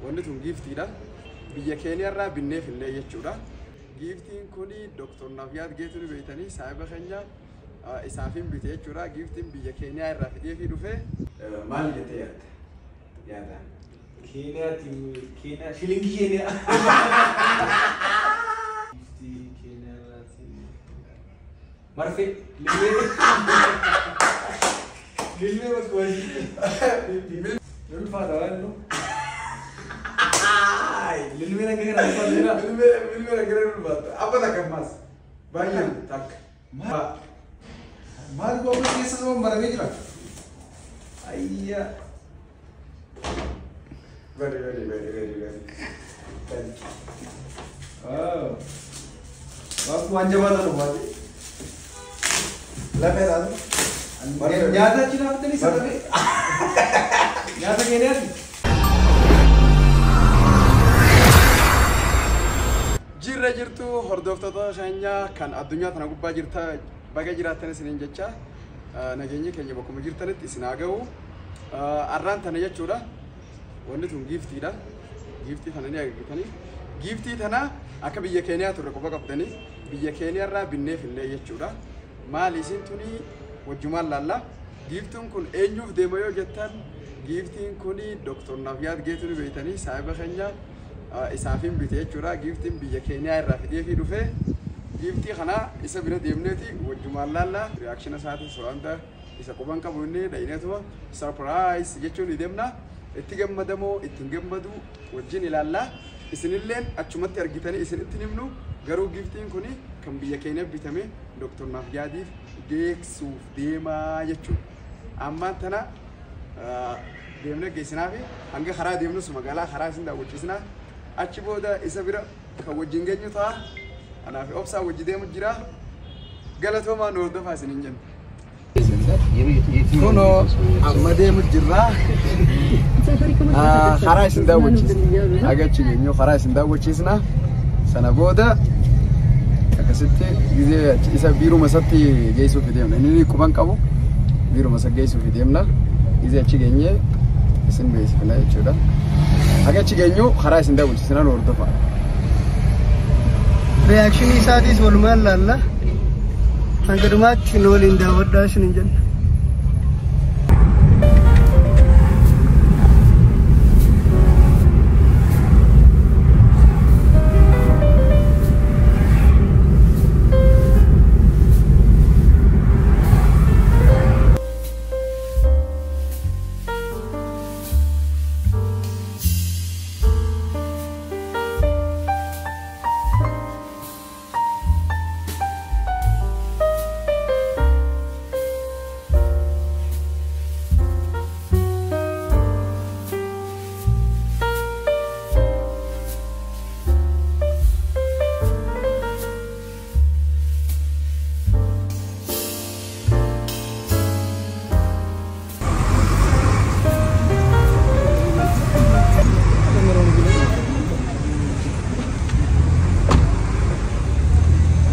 Wanni tun giiftiidha. Biyya Keeniyaarraa binnee finnee jechuudha. Giiftiin kuni Dr. Nafyaad Geetuu beektanii saahiba keenya isaafin bite jechuudha. Giiftiin biyya Keeniyaa irraa fidee fi dhufe. Maal jettee yaadda? Yaada. Keeniyaatti Keeniyaa shilingii Keeniyaa. Giiftii Keeniyaarraati. Marfee lilmee. Lilmee bakka wajjin. Ulfaata waan nu. Lilmeen akka kana ulfaatu jira. Lilmee akka kana ulfaata. Abba takka ammaas. Baay'ee takka. Maal goota keessa sama maramee jira? Ayya. Very very very very very. Very. Wow. Waan jabaa ta'u baate. Lafee taatu. Nyaata achi naaftanii isa lafee. Nyaata Keeniyaati. Jirra jirtu hordoftoota keenyaa kan addunyaa tana gubbaa jirta baga jiraattan isiniin jecha nageenyi keenya bakkuma jirtanitti isin haa ga'u. Arraan tana jechuudha. Wanni tun giiftiidha. Giiftii tana ni argitanii. Giiftii tana akka biyya Keeniyaa turre qofa qabdanii biyya Keeniyaarraa binnee finnee jechuudha. Maali isin tuni wajjumaan laalla. Giiftiin kun eenyuuf deema yoo jettan giiftiin kuni Dr. Nafyaad Geetuu beektanii saahiba keenya isaafin bite jechuudha. Giiftiin biyya Keeniyaa irraa fidee fi dhufe. Giiftii kana isa bira deemneeti wajjumaan laalla. Reaction isaatis wanta isa quban qabu inni dha'ineetuma surprise jechuun ni deemna. Itti gammadamoo ittiin gammadu wajjin ilaalla. Isinilleen achumatti argitanii isinitti himnu garuu giiftiin kuni kan biyya keenya bitame Dr. Nafyaadiif geessuuf deemaa jechuudha. Ammaan tana deemnee geessinaa fi hanga karaa deemnus magaalaa karaa isin daawwachiisnaa. Achi booda isa bira kan wajjin geenyu ta'a. Kanaaf obsaa wajji deemu jira. Galatoomaa nu hordofaa isiniin jenna. Kunoo amma deemu jirra. Karaa isin daawwachiisna. Haga achi geenyu karaa isin daawwachiisna. Sana booda akkasitti gizee isa biiruma isatti geessuuf deemna. Inni quban qabu biiruma isa geessuuf deemna. Gizee achi geenyee isin beeksifna jechuudha. Haga achi geenyu karaa isin daawwachiisna nu hordofaa. Reakshinii isaatis walumaan laalla. Hanga dhumaatti nu waliin daawwadhaa isiniin jenna.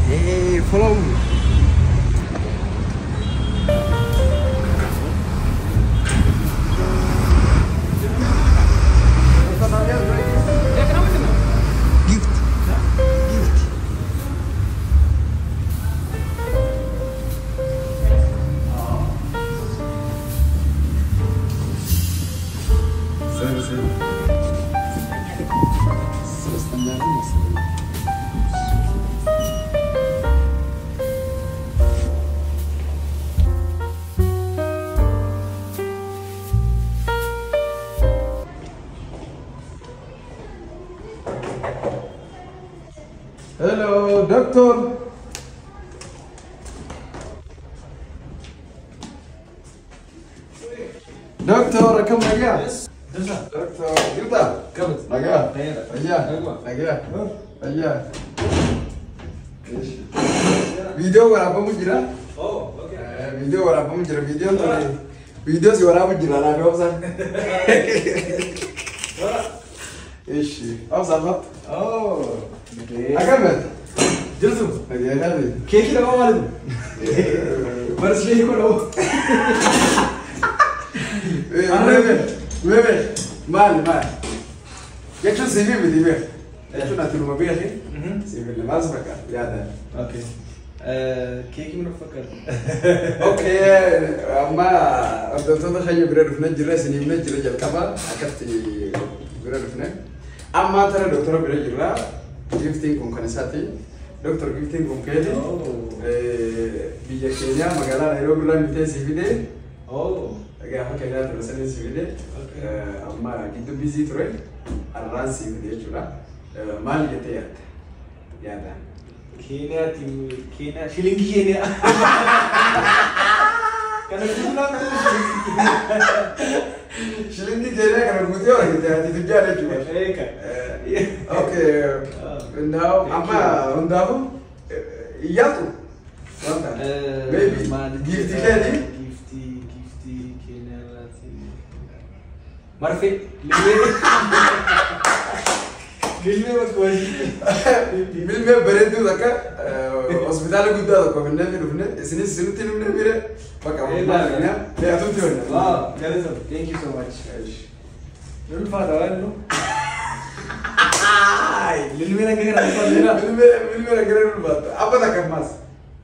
Hey, follow me. Gift. Gift. ሶስተኛ ነው መሰለኝ። Hello, doctor. Doctor, akkam nagaa? Doctor, jirta? Nagaa? Fayyaa? Nagaa? Fayyaa? Viidiyoo waraabamu jira? Viidiyoo waraabamu jira. Viidiyoon tuni viidiyoo si waraabu jira laafee obsaan. Ishi. Obsaan hot. Akkam? Jirtu. Nagaa nabi. Keekii nama maalitu? Barsiisee kun hoo. Wewe, wewe, maali maali? Jechuun siifii miti beeku. Jechuun ati numa beeki. Siifii maal si fakkaata yaada. Okay. Keekii mana fakkaata. Okay, amma hordoftoota keenya bira dhufnee jirra, isin himnee jira jalqaba akkatti bira dhufne. Amma tana doktora bira jirra. Giftiin kun kan isaati. Doktor, giftiin kun keeti. Biyya keenya magaalaa Naayiroobii irraa bitee si fide. Gaafa keenyaa ture sanii si fide. Amma gidduu busy ture. Har'aan si fide jechuudha. Maal jettee yaadda? Yaada. Keeniyaati, Keeniyaa, shilingii Keeniyaa. Kana guutuudhaan Shilingii Keeniyaa kana guutee argite ati tujjaara jechuudha. Eeka. Okay. Hundaa'u amma hundaa'u iyyaatu wanta. Maybe giftii keeti. Giftii Keeniyaa irraati. Marfee. Lilmee. Lilmee bakka wajjin. Milmee bareedduu takka hospitaala guddaa tokko finnee fi dhufne isinis isinitti himne bire bakka beekatutti hojjeta. Wow, galatoom. Thank you so much. Ulfaata waan nu. Lilmeen akka kana ulfaata. Milmee rakkina ulfaata. Abba takka ammaas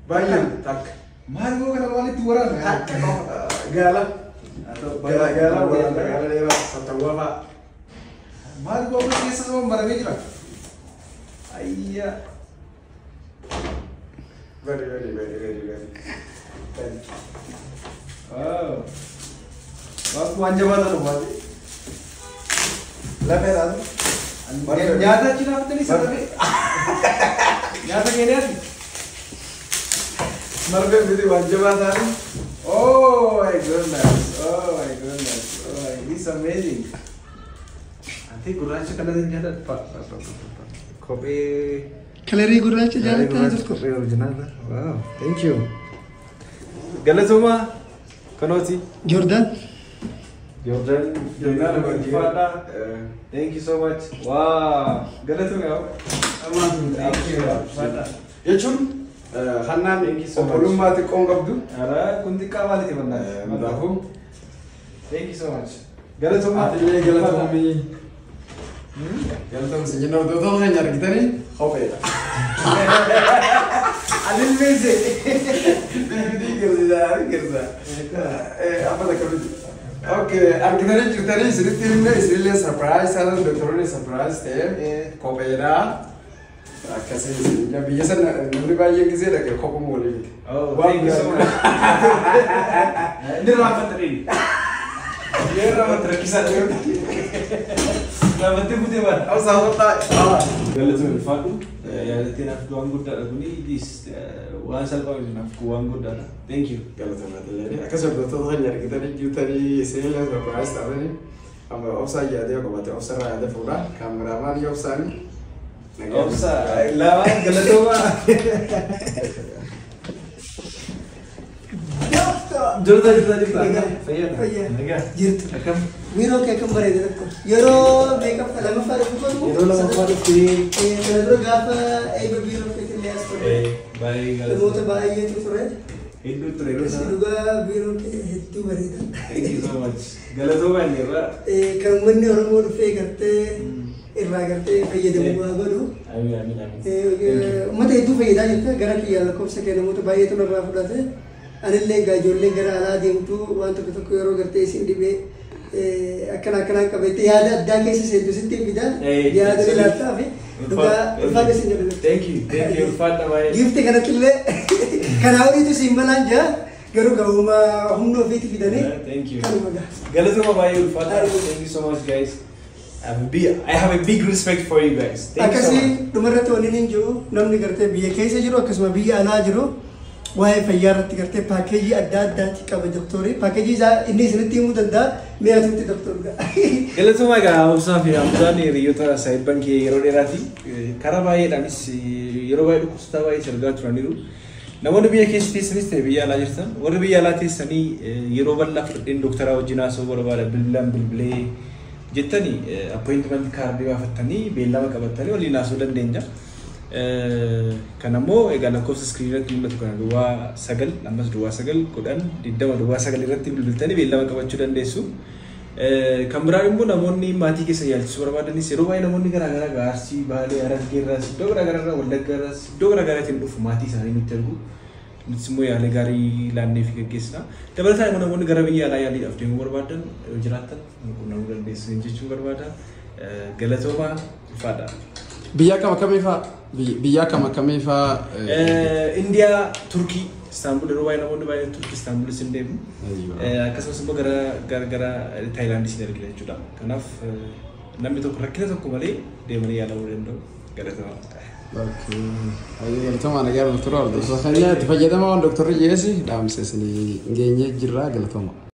baay'ee takka. Maal moo kana maalitti waraana? Takka qofa gaala. Gaala gaala waraana gaala dheeraa sattawwaa fa'a. Maal moo amma keessa sama maramee jira? Ayya. Very very very very very. Very. Wow. Waan jabaa ta'u baate. Lafee taatu. Nyaata achi naafatanii isa lafee. Nyaata Keeniyaati. Marfee miti, waan jabaa ta'an. Oh my goodness. Oh my goodness. Oh my, this is amazing. Ati gurraacha kana hin jaalladhu. Pa pa pa pa pa. Kophee. Colorii gurraacha jaalattaa jirtu. Kophee original. Wow. Thank you. Galatooma. Kanooti. Joordaan. Jordan. Jordan. Ulfaadha. Thank you so much. Wow. Galatooma yaa. Thank you. Ulfaadha. Jechuun hannaan Thank you so much. obbolummaa xiqqoon qabdu. Ara kun xiqqaa maaliiti mannaa? Hundaafuu. Thank you so much. Galatooma. Ati illee galatoomii. Galatoomii sin jenna, hordoftoota keenya argitanii kopheedha. Alilmeese. Miti girsaa girsaa. Amma takka miti. Okay, argitanii jirtanii isinitti himne, isinillee surprise haala doktoroonni surprise ta'e kopheedha. Akkasii isin biyya sana namni baay'een gisee dhaqe kophuma walii miti. Oh, thank you so much. Inni raaffatanii. Inni raaffatte rakkisaa jiru. Raaffattee kutee baata. Obsaa hodhaa. Galatoon ulfaadhu. Yaadattee naaf waan guddaadha kuni waan salphaa miti naaf waan guddaadha. Thank you. Galatoomii. Akkasuma hordoftoota keenya argitanii jirtanii isinillee surprise ta'anii amma obsaa yaadee qabaate obsarraa yaada fuudha. Kaameraamaanii obsaanii. Obsa lamaan galatooma. Jirta jirta jirta. Fayyaadha. Fayyaa. Nagaa. Jirtu. Akkam. Biiroo kee akkam bareeda tokko. Yeroo meeqaffaa lammaffaa dhufu? Yeroo lammaffaa dhuftee. Kana dura gaafa eeba biiroo keetillee as ture. Baay'ee Namoota galatoomaa. baay'eetu ture. Hedduu ture yeroo Asi sana. dhugaa biiroon kee hedduu bareeda. Thank you so much. Galatooma inni irraa. Kan uummanni Oromoo dhufee gartee irraa gartee fayyadamu waa godhu. Amiin amiin amiin. Uummata hedduu fayyadaa jirta. Gara kiyyaa lakkoofsa kee namoota baay'eetu narraa fudhate. Anillee egaa ijoollee gara alaa deemtu waan tokko tokko yeroo gartee isin dhibee akkana akkanaan qabeette yaada addaa keessa seentu sitti fida. Yaada ni laattaa fi dhugaa ulfaadha isin jedhu. Thank you. Thank you. Ulfaadha baay'ee. Giifti kanattillee kanaa oliitu siin malaan jira garuu ga'uma humna ofiitti fidanii Thank you. kanuma gaa. Galatooma baay'ee ulfaadha. Thank you so much, guys. I have a big respect for you guys. Thank you so Akkasii much. dhumarratti wanni inni jiru namni gartee biyya keessa jiru akkasuma biyya alaa jiru waa'ee fayyaa irratti gartee paakeejii adda addaati qaba doktorii. Paakeejii isaa inni isinitti himuu danda'a. Mee atutti doktor gaa. Galatooma egaa Obsaa fi Hamzaan hiriyoota saayibban kee yeroo dheeraati. Karaa baay'eedhaanis yeroo baay'ee dhukkubsataa baay'ee argaa turaniiru. Namoonni biyya keessa teessanis ta'e biyya alaa jirtan, warri biyya alaa teessanii yeroo bal'aa fudhadheen doktoraa wajjin haasa'uu barbaada bilbilaan bilbilee jettanii appointment kaardii baafattanii beellama qabattanii waliin haasa'uu dandeenya. Kan ammoo egaa lakkoofsa iskiriinii irratti mul'atu kana 09 ammas 09 10 20 09 irratti bilbiltanii beellama qabachuu dandeessu. Kan biraan immoo namoonni maatii keessa yaalchisuu barbaadanis yeroo baay'ee namoonni garaagaraa Gaarsii, Baalee, Harargee irraas, iddoo garaagaraa irraa, Wallaggaa irraas, iddoo garaagaraatiin dhufu maatii isaanii nutti ergu. Nutis immoo yaala gaarii laannee fi gaggeessina. Dabalataan immoo namoonni gara biyya alaa yaaliidhaaf deemuu barbaadan yoo jiraatan nu quunnamuu dandeessu jechuun barbaada. Galatoomaa, ulfaadha. Biyya akkam akkamii fa'aa? Biyya akkam akkamii fa'aa? Indiyaa, Turkii, Istaanbul yeroo baay'ee namoonni baay'een Turkii Istaanbulis hin deemu. Akkasumas immoo gara gara gara Taayilaandis ni argina jechuudha. Kanaaf namni tokko rakkina tokko malee deemanii yaalamuu danda'u. Galatoomaa. Hayyee, galatoomaa, nagaa nuuf tura. Hordoftoota keenya, itti fayyadamaa waan doktorri jeesi dhaamsa isinii geenyee jirra, galatooma.